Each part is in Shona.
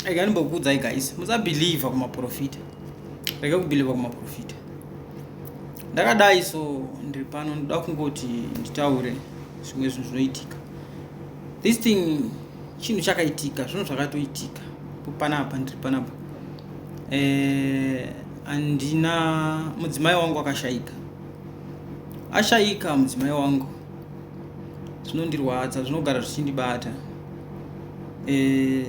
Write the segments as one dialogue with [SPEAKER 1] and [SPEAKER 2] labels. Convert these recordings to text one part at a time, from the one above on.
[SPEAKER 1] Rega ndimbokuudzai guys, musabhilivha kumaprofita. Rega kubhilivha kumaprofita. Ndakadai so ndiri pano ndoda kungoti nditaure zvimwe zvinhu zvinoitika. This thing chinhu chakaitika, zvinhu zvakatoitika. Panapa ndiri panapa. Eh, andina mudzimai wangu akashaika. Ashaika mudzimai wangu. Zvinondirwadza, zvinogara zvichindibata. E,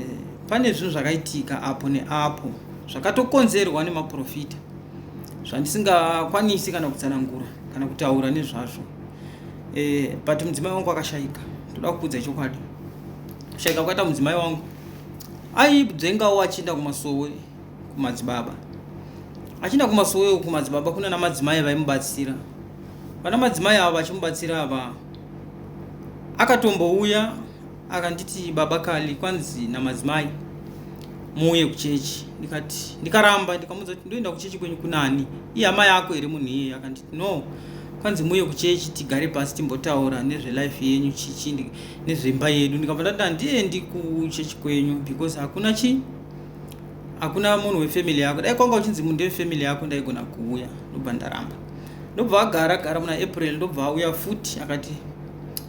[SPEAKER 1] pane zvinhu zvakaitika apo neapo zvakatokonzerwa nemaprofita zvandisingakwanisi kana kutsanangura kana kutaura nezvazvo e, but mudzimai wangu akashaika ndoda kukuudza chokwadi kushaika kwaita mudzimai wangu aibvengawo achienda kumasowe kumadzibaba achienda kumasowe kumadzibaba kuna namadzimai vaimubatsira vana madzimai ava vachimubatsira ava akatombouya akanditi baba Kali kwanzi namadzimai muuye kuchechi ndikati ndikaramba ndikamuudza kuti ndoenda kuchechi kwenyu kunani iye hama yako here munhu iyeye akanditi no kwanzi muuye kuchechi tigare pasi timbotaura nezvelife yenyu chichi nezvemba yedu ndikabva ndati handiendi kuchechi kwenyu because hakuna chi hakuna munhu wefamily yako dai kwanga uchinzi munhu ndewefamily yako ndaigona kuuya ndobva ndaramba ndobva agara gara muna April ndobva auya futi akati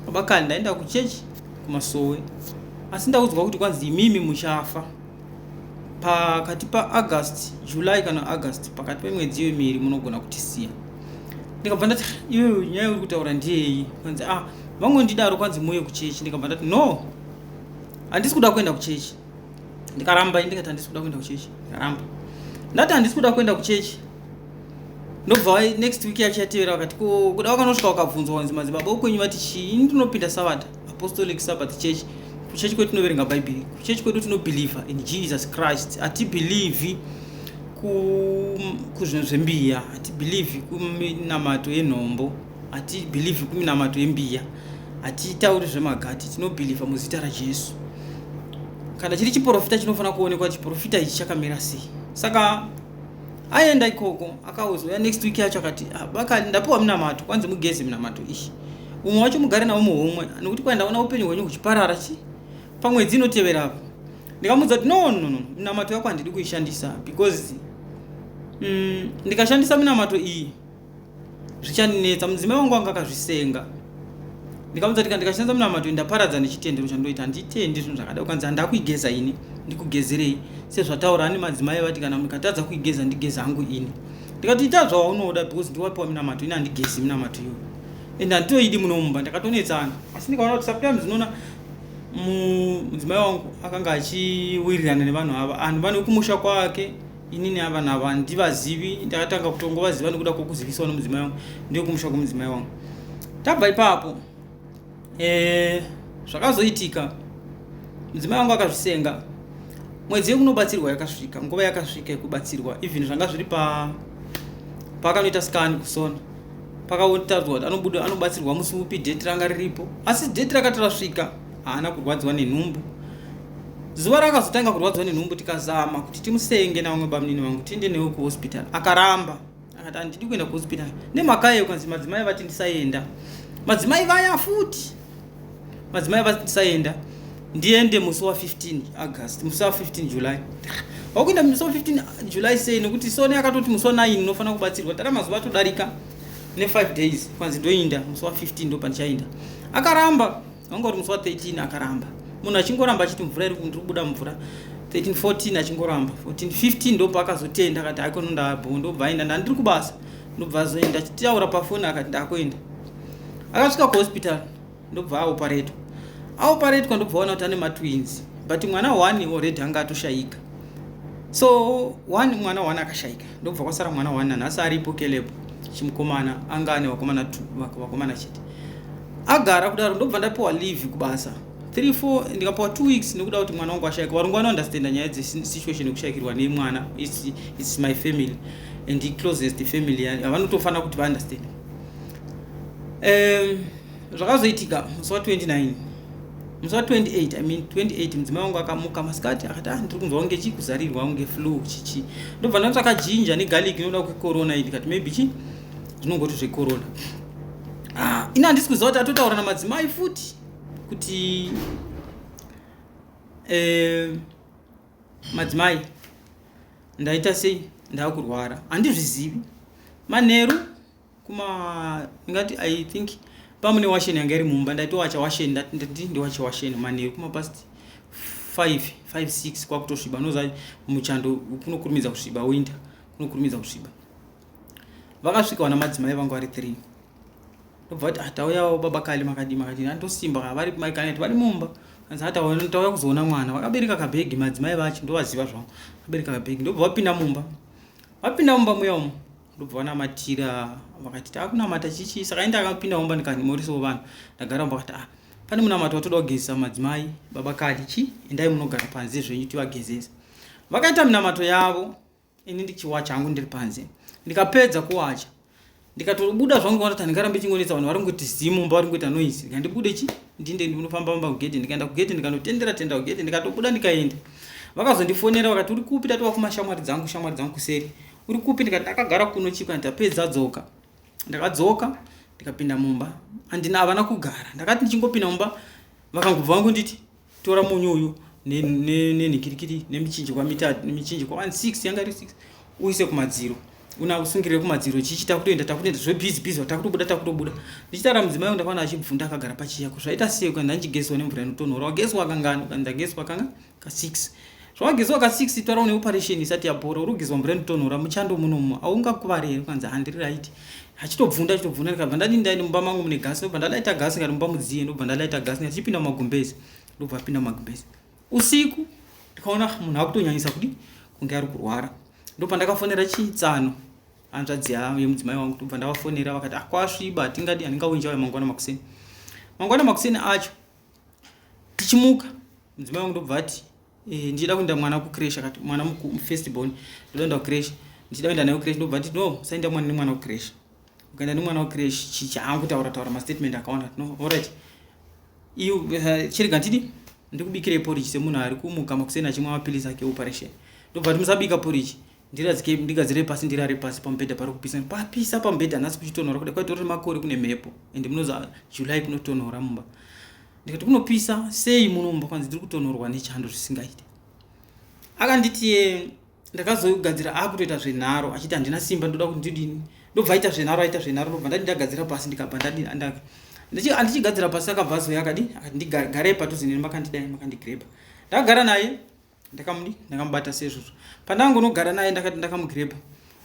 [SPEAKER 1] baba Kali ndaenda kuchechi kumasowe asi ndaudzwa kuti kwanzi imimi muchafa pakati paAugust July kana August pakati pemwedzi iyo miviri munogona kutisiya ndikabva ndati iyoyo nyaya uri kutaura ndiyei kwanzi ah vangondidaro kwanzi muuye kuchechi ndikabva ndati no handisi kuda kuenda kuchechi ndikaramba ndikati handisi kuda kuenda kuchechi ndikaramba ndati handisi kuda kuenda kuchechi ndobva next week yacho yatevera vakati ko kuda wakanosvika wakabvunzwa wanzi madzibaba okwenyu vati chii ini ndinopinda Sabata Apostolic Sabbath Church kuchechi kwedu tinoverenga Bhaibheri kuchechi kwedu tinobhilivha in Jesus Christ hatibhilivhi kuzvinhu zvembiya hatibhilivhi kuminamato yenhombo hatibhilivhi kuminamato yembiya hatitauri zvemagati tinobhilivha muzita raJesu kana chiri chiprofita chinofanira kuonekwa chiprofita ichi chakamira sei saka aenda ikoko akazouya next week yacho akati ah, bakali ndapiwa minamato kwanzi mugeze minamato iyi umwe wacho mugare nawo muhomwe nekuti kwai ndaona upenyu hwenyu huchiparara chi pamwedzi inotevera apo ndikamuudza kuti no no no minamato yako handidi kuishandisa because ndikashandisa minamato iyi zvichandinetsa mudzimai wangu anga akazvisenga ndikamuudza kuti ndikashandisa minamato ndaparadza nechitendero chandoita handitendi zvinhu zvakadai ukanzi handakuigeza ini ndikugezerei sezvataura ane madzimai vati kana mukatadza kuigeza ndigeza hangu ini ndikati ita zvaunoda because ndiwapiwa minamato ini handigezi minamato iyoyo and handitoidi munomumba ndakatonetsana asi ndikaona kuti sometimes unoona mudzimai wangu akanga achiwirirana nevanhu ava anhu vane kumusha kwake inini ava navo handivazivi ndakatanga kutongovaziva nekuda kwokuziviswa nomudzimai wangu ndekumusha kwomudzimai wangu tabva ipapo e, zvakazoitika mudzimai wangu akazvisenga mwedzi yekunobatsirwa yakasvika nguva yakasvika yekubatsirwa even zvanga zviri pa paakanoita scan kusona pakatadzwa kuti anobuda anobatsirwa musi upi dheti ranga riripo asi dheti rakati rasvika haana kurwadziwa nenhumbu zuva rakazotanga kurwadziwa nenhumbu tikazama kuti timusenge navamwe bamunini vangu tiende newe kuhospital akaramba akati handidi kuenda kuhospital nemhaka yeyo kanzi madzimai vati ndisaenda madzimai vaya futi madzimai vati ndisaenda ndiende musi wa15 August musi wa15 July wakuenda musi wa15 July sei nekuti sone akatoti musi wa9 unofanira kubatsirwa tara mazuva atodarika ne5 days kwanzi ndoinda musi wa15 ndopandichainda akaramba wanga uri musi wa13 akaramba munhu achingoramba achiti mvura iri ndiri kubuda mvura 13 14 achingoramba 14 15 ndobva akazotenda akati haikono ndabho ndobva aenda ndandiri kubasa ndobva azoenda achitaura pafoni akati ndakuenda akasvika kuhospital ndobva aoparetwa aoparetwa ndobva aona kuti ane matwins but mwana one already anga atoshaika so one mwana one akashaika ndobva kwasara mwana one nanhasi aripo Caleb chimukomana anga ane vakomana two vakomana chete agara kudaro ndobva ndapiwa leave kubasa 3 4 ndikapiwa 2 weeks nekuda kuti mwana wangu ashaika varungu vanounderstanda nyaya dzesituation yekushayikirwa nemwana it's my family and the closest family vanotofanira kuti vaunderstand zvakazoitika musi wa29 musi wa28 I mean 28 mudzimai wangu akamuka masikati akati ah ndiri kunzwa kunge chii kuzarirwa kunge flu chichi ndobva ndatsvaka ginger negarlic inoda kwecorona iyi ndikati maybe chi zvinongoti zvecorona ah, ini handisi kuziva kuti atotaura namadzimai futi kuti eh, Madzimai, ndaita sei? Ndakurwara, handizvizivi. Manheru kuma ndingati, I think pamune washeni yanga iri mumba, ndaitowacha washeni. Ndati ndiwache washeni manheru kuma past 5, 5, 6, kwakutosviba. Unoziva muchando kunokurumidza kusviba, winter kunokurumidza kusviba. Vakasvika vana madzimai vangu vari 3. Ndobva vati, "Ah, tauyawo baba Kali, makadii, makadii?" Andosimba vari maikaneti vari mumba. Anzi, "Tauya kuzoona mwana." Vakabereka kabhegi, madzimai vacho ndovaziva zvangu. Vakabereka kabhegi, ndobva vapinda mumba. Vapinda mumba muya umu, ndobva vanamatira, vakati, "Taakunamata chichi." Saka indi akapinda mumba, ndikanimorisawo vanhu. Ndagara mumba, vakati, "Ah, pane munamato watoda kugezesa madzimai baba Kali, chi endai munogara panze zvenyu tivagezese." Vakaita minamato yavo, ini ndichiwacha hangu ndiri panze. Ndikapedza kuwacha, ndikatobuda zvangu. Kuti handingarambe chingonetsa vanhu vari kungoti zii mumba, vari kungoita noise. Ndikandibude chi ndinde ndinofamba famba kugedhe. Ndikaenda kugedhe, ndikanotendera tendera kugedhe, ndikatobuda, ndikaenda. Vakazondifonera vakati, "Uri kupi?" Tatova kumashamwari dzangu, shamwari dzangu kuseri. "Uri kupi?" Ndikati, "Ndakagara kuno." Chikwa ndapedza, dzoka. Ndakadzoka, ndikapinda mumba, handina, havana kugara. Ndakati ndichingopinda mumba, vakangobva vangonditi, "Tora munyu uyu nenhikirikiri nemichinjikwa mitatu, nemichinjikwa 16, yanga iri 6, uise kumadziro, una usungirire kumadziro." Chichi takutoenda, takutoenda zvebhizi bhizi, takutobuda, takutobuda. Ndichitaura mudzimai wangu, ndakaona achibvunda akagara pachiya. "Zvaita sei?" Kana ndichigezwa nemvura inotonhora. "Wagezwa kangani?" Kana ndagezwa kanga ka6. "Zvawagezwa ka6, tora une operation isati yapora, uri kugezwa mvura inotonhora muchando munomu, haungakuvare here?" Kanzi, "Handiri right." Achitobvunda, achitobvunda. Ndikabva ndadi ndaini mumba mangu mune gasi, ndobva ndalaita gasi. Ngati mumba mudziye, ndobva ndalaita gasi. Ndichipinda mumagumbezi, ndobva apinda mumagumbezi usiku. Ndikaona munhu akutonyanyisa kudi kunge ari kurwara. Ndopandakafonera chitsano, hanzvadzi yemudzimai wangu. Ndobva ndavafonera, vakati, "Akwasviba, tingadi handingauinjauya mangwana makuseni." Mangwana makuseni acho tichimuka, mudzimai wangu ndobva ati, "Ndichida kuenda mwana kucreche." Akati, "Mwana first born, ndoda kuenda kucreche, ndichida kuenda naye kucreche." Ndobva nditi, "No, usaenda mwana nemwana kucreche. Ukaenda nemwana kucreche chichaangu." Taura mastatement akawanda. "No, alright, chirega ndidi ndikubikirei porridge semunhu ari kumuka makuseni achimwa mapilisi ake operation." Ndobva ti, "Musabika porridge, ndiradzike, ndigadzire pasi, ndirare pasi pamubhedha. Pari kupisa, papisa pamubhedha nhasi, kuchitonhora kuda kwaitori makore, kune mhepo, ende munoziva July kunotonhora mumba." Ndikati, "Kunopisa sei muno mumba?" Kwanzi, "Ndiri kutonhorwa nechando zvisingaiti." Akanditi, ndakazogadzira, akutoita zvenharo, achiti, "Handina simba, ndoda kuti ndidini." Ndobva aita zvenharo, aita zvenharo. Ndobva ndati ndagadzira pasi, ndikabva andichigadzira pasi, akabva azoya, akadi akati, "Ndigarei padhuze neni, makandidai, makandigrebha." Ndakagara naye, ndakamudi ndakamubata sezvozvo. Pandangonogara naye, ndakati ndakamugrebha,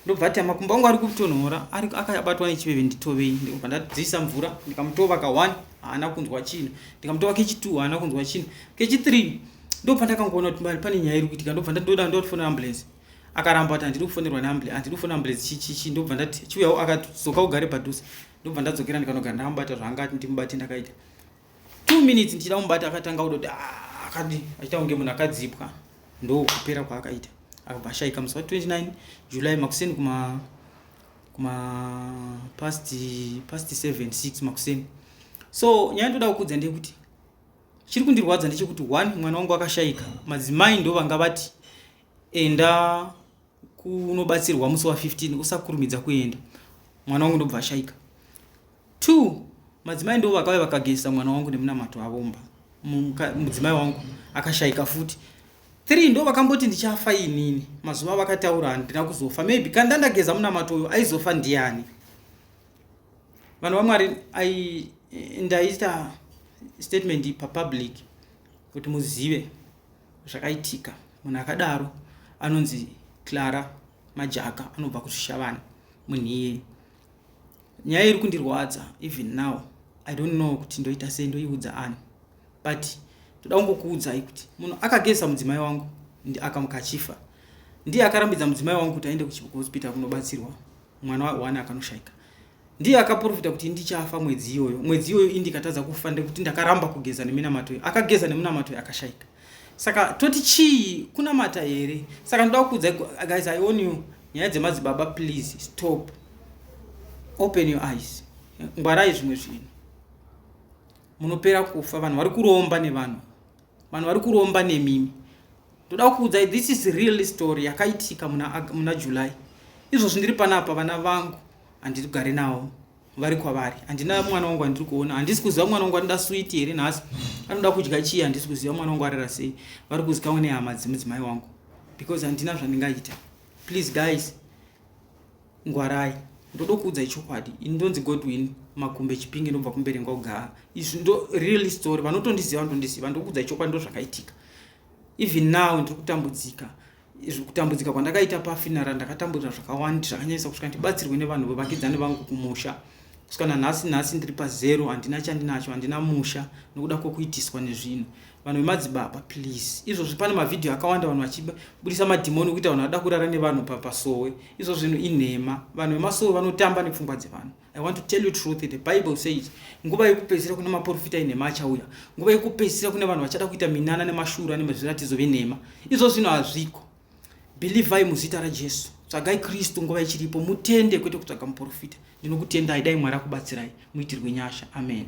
[SPEAKER 1] ndobva ati, "Makumbo angu ari kutonhora, akabatwa nechiveve, nditovei." Ndobva ndadzisa mvura, ndikamutova ka1, haana kunzwa chinhu. Ndikamutova kechi2, haana kunzwa chinhu. Kechi3, ndobva ndakangoona kuti pane nyaya iri kuitika. Ndobva ndandoda ndotifonera ambulance. Akaramba kuti, "Handiri kufonerwa neambulance, handiri kufonera ambulance." Chichichi, ndobva ndati, "Chiuyawo." Akati, "Dzoka ugare padhuze." Ndobva ndadzokera, ndikanogara, ndakamubata zvaangati ndimubate. Ndakaita 2 minutes ndichida kumubata, akatanga kuda kuti, "Ah," akadi achiita kunge munhu akadzipwa. Ndokupera kwaakaita, akabva ashaika musi wa29 July makuseni, kuma past 7, 6 makuseni. So nyaya ndoda kukudza ndeyekuti chiri kundirwadza ndechekuti, one, mwana wangu akashaika. Madzimai ndo vanga vati, "Enda kunobatsirwa musi wa15, usakurumidza kuenda." Mwana wangu ndobva ashaika. Two, madzimai ndo vakauya vakageza mwana wangu nemunamato avomba, mudzimai wangu akashaika futi. Three, ndo vakamboti ndichafa inini. Mazuva vakataura, handina kuzofa. Maybe kana ndandageza munamato uyu, aizofa ndiani? Vanhu vaMwari, ndaita statement papublic kuti muzive zvakaitika. Munhu akadaro anonzi Clara Majaka, anobva kuZvishavane. Munhu iyeye, nyaya iri kundirwadza even now, I don't know kuti ndoita sei, ndoiudza ani, but toda kungokuudzai kuti munhu akageza mudzimai wangu akamuka achifa, ndiye akarambidza mudzimai wangu kuti aende kuhospital kunobatsirwa mwana one akanoshaika. Ndiye akaprofita kuti ndichafa mwedzi iyoyo. Mwedzi iyoyo indikatadza kufa ndekuti ndakaramba kugeza neminamato. Akageza nemunamato, akashaika. Saka toti chii? Kunamata here? Saka ndoda kukuudzai guys, I own you, nyaya dzemadzibaba, please stop, open your eyes, ngwarai zvimwe zvinhu, munopera kufa. Vanhu vari kuromba nevanhu, vanhu vari kuromba nemimi. Ndoda kukuudzai, this is real story yakaitika muna July. Izvozvi ndiri panapa, vana vangu handigari navo, vari kwavari. Handina mwana wangu handiri kuona, handisi kuziva mwana wangu anoda switi here nhasi, anoda kudya chii, handisi kuziva mwana wangu arara sei. Vari kuzikamwa nehama dzemudzimai wangu. Because handina zvandingaita. Please guys, ngwarai. Ndoda kuudzai chokwadi. Ini ndonzi Godwin Makumbe Chipinge, ndobva kuMberengwa kugaa. Izvi ndo real story. Vanotondiziva vanotondiziva. Ndokuudzai chokwadi, ndo zvakaitika. Even now ndiri kutambudzika. Kutambudzika kwandakaita pafuneral, ndakatambudzika zvakawanda, zvakanyanyisa, kusvika ndibatsirwe nevanhu vevakidzani vangu kumusha. Kusvika nanhasi, nhasi ndiri pazero, handina chandinacho, handina musha, nokuda kwokuitiswa nezvinhu. Vanhu vemadzibaba, please. Izvozvi pane mavhidhiyo akawanda, vanhu vachibudisa madhimoni kuita vanhu vada kurara nevanhu pasowe. Izvo zvinhu inhema. Vanhu vemasowe vanotamba nepfungwa dzevanhu. I want to tell you truth. The Bible says nguva yekupedzisira kune maprofita enhema achauya. Nguva yekupedzisira kune vanhu vachada kuita minana nemashura nemazviratidzo venhema. Izvo zvinhu hazviko. Believai muzita raJesu. Tsvagai Kristu nguva ichiripo, mutende, kwete kutsvaga muprofita. Ndinokutendai. Dai Mwari akubatsirai, muitirwe nyasha. Amen.